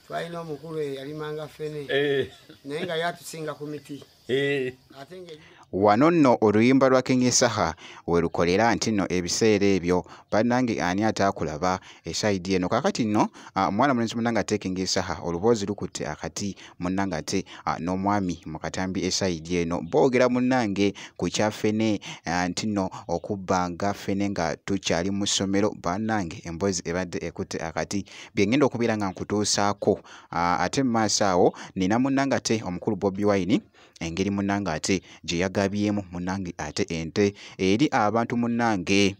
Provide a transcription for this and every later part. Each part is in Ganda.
Twalina omukulu eyalimanga ffene naye nga yatusinga ku miti. Ate nga Wano nno oluyimba lwa King Saha we lukolera nti nno ebiseera ebyo bannange ani ataakulaba esayidi eno. Kaakati nno omwana mulenzi munnange ate King Saha oluboozi lukutte akati munnange ate n'omwami mu katambi esayidi eno boogera munnange ku kya ffene nti nno okubbanga ffene nga tukyali mu ssomero. Bannange emboozi ebadde ekutte akati bye ngenda okubeera nga nkutuusaako. Ate mu maaso awo nina munnange ate omukulu Bobi Wine engeri munnange ate gye yagabyemu munnange ate ente eri abantu munnange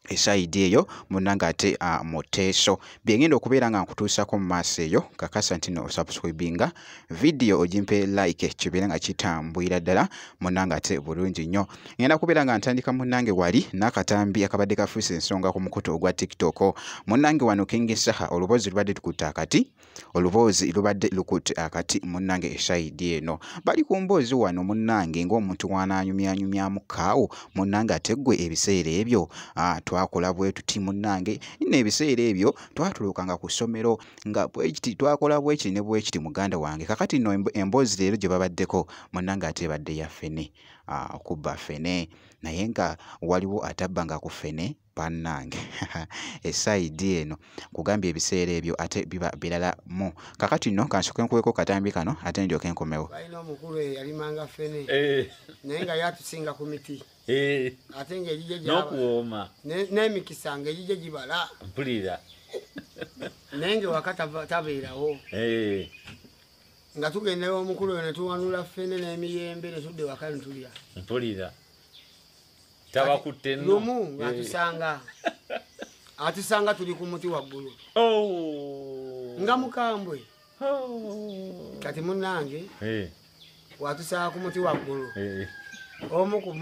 esayidi eyo munnange ate Muteeso. Bye ngenda okubeera nga nkutuusaako mu maaso eyo, kakasa nti nno osubscribinga vidiyo ogimpe like kibeere nga kitambulira ddala munnange ate bulungi nnyo. Ngenda kubeera nga ntandika munnange wali n'akatambi akabadde kafuuse ensonga ku mukutu ogwa TikTok. Munnange wano King Saha oluboozi lubadde lukutte akati, oluboozi lubadde lukutte akati munnange esayidi eno. Bali ku mboozi wano munnange ng'omuntu w'anaanyumyanyumyamu kaawo munnange ate ggwe ebiseera ebyo twakola bwe tuti munnange nno ebiseera ebyo twatulukanga ku ssomero nga bwe kiti twakola bwe kiti ne bwe kiti muganda wange. Kaakati nno emboozi leero gye babaddeko munnange ate ebadde ya ffene, okubba ffene naye nga waliwo atabbanga ku ffene bannange esayidi eno nkugambye ebiseera ebyo ate biba birala mu. Kaakati nno kansooke nkuweeko katambi kano ate ndyoke nkomewo. Twalina omukulu eyalimanga ffene naye nga yatusinga ku miti. Ate ng'egigye n'okuwooma n'emikisa ng'egigye gibala. Mpulira. Naye ng'ewaka tabeerawo. Nga tugenda ew'omukulu oyo ne tuwanula ffene n'emiyembe ne tudda ewaka ne tulya. Mpulira. Tabakutte nno. Lumu ng'atusanga. Atusanga tuli ku muti waggulu. Nga mukambwe. Kati munnange watusanga ku muti waggulu. Omu ku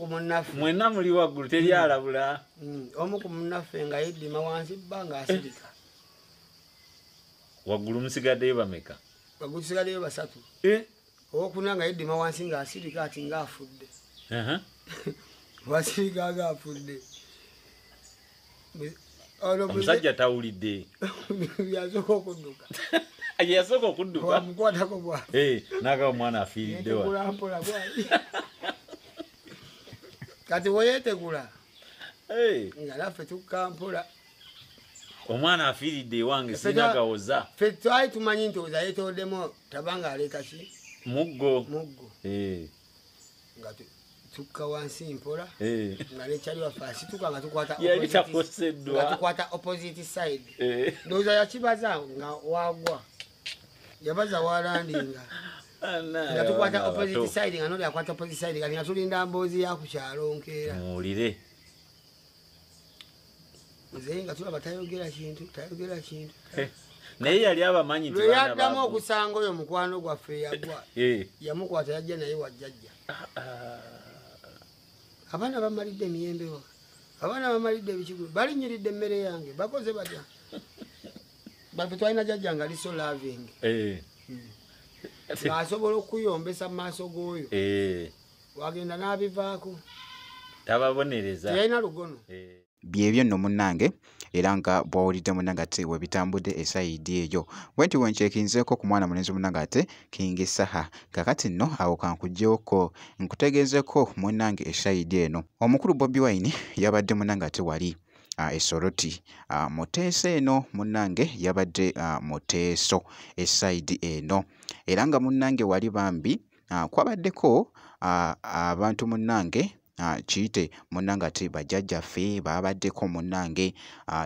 munnaffe. Mwenna muli waggulu teri alabula. Omu ku munnaffe nga yeddima wansi bba ng'asirika. Waggulu musigaddeyo bameka? Waggulu tusigaddeyo basatu. Owokuna nga yeddima wansi ng'asirika ati ng'afudde. Wasirika ng'afudde. Omusajja tawulidde. Yasooka okudduka. Yasooka okudduka. Wamukwatako bw'ati. N'agamba omwana afiiridde wa. Yeetegula mpola bw'ati. Kati we yeetegula. Nga naffe tukka mpola. Omwana afiiridde ewange sirina gawoza. Ffe twali tumanyi nti oza yeetooloddemu tabanga aleeta ki? Muggo. Muggo. Nga tukka wansi mpola. Nga ne kyali waffe asituka nga tukwata Yali opposite takoseddwa. Nga tukwata opposite side. Ndowooza yakibaza nga wagwa. Yabaza walandinga. Nga tukwata opposite side nga n'oli akwata opposite side kati nga tulinda mboozi ya ku kyalo nkeera. Muwulire. Muzeeyi nga tulaba tayogera kintu, tayogera kintu. Naye yali abamanyi nti Lwe baana yaddamu baabwe. okusanga oyo mukwano gwaffe yagwa. Yamukwata yajja naye wa jjajja. Abaana bamalidde emiyembe wa. Abaana bamalidde ebikigulu, balinnyiridde emmere yange, bakoze batya? Baffe twalina jjajja nga ali so loving. Ng'asobola okuyombesa mu maaso g'oyo. Wagenda n'abivaako. Tababonereza. Teyalina lugono. Byebyo nno munnange era nga bw'owulidde munnange ate we bitambudde esayidi eyo. Bwe nti bwe nkyekinzeeko ku mwana mulenzi munnange ate King Saha. Kaakati nno awo kankuggyewo nkutegeezeeko munnange esayidi eno. Omukulu Bobi Wine yabadde munnange ate wali e Soroti. Muteeso eno munnange yabadde Muteeso esayidi eno. Era nga munnange wali bambi kwabaddeko abantu munnange kiyite munnange ate bajjajjaffe baabaddeko munnange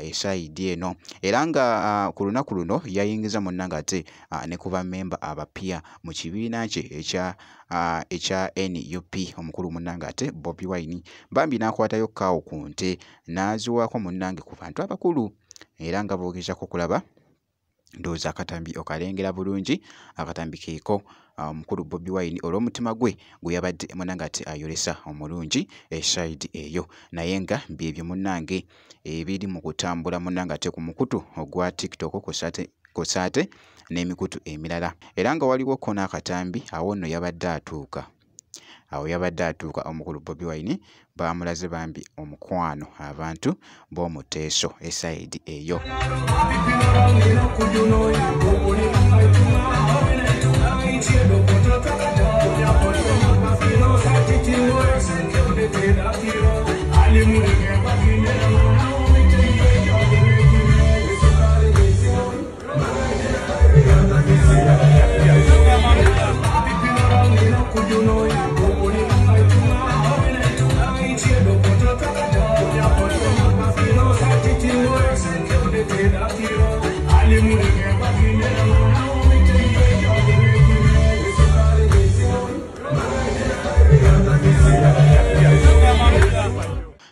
esayidi eno. Era nga ku lunaku luno yayingiza munnange ate ne ku bammemba abapya mu kibiina kye ekya NUP omukulu munnange ate Bobi Wine. Bambi n'akwatayo kkaawo ku nte n'aziwaako munnange ku bantu abakulu era nga boogezaako okulaba ndowooza akatambi okalengera bulungi akatambi keeko omukulu Bobi Wine olw'omutima gwe gwe yabadde munnange ate ayolesa omulungi esayidi eyo. Naye nga byebyo munnange ebiri mu kutambula munnange ate ku mukutu ogwa TikTok kw'ossa n'emikutu emirala. Era nga waliwo ko n'akatambi awo nno yabadde atuuka. Awo yabadde atuuka omukulu Bobi Wine bamulaze bambi omukwano abantu b'omuteeso esayidi eyo.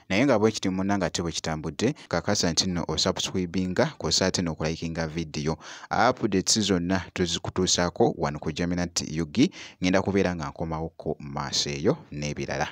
Naye nga bwe kiti munnange ate bwe kitambudde, kakasa nti nno osubscribinga kw'ossa ate n'okulayikinga vidiyo. Updates zonna tuzikutuusaako wano ku Jaminat UG. Ngenda kubeera nga nkomawoko mu maaso eyo n'ebirala.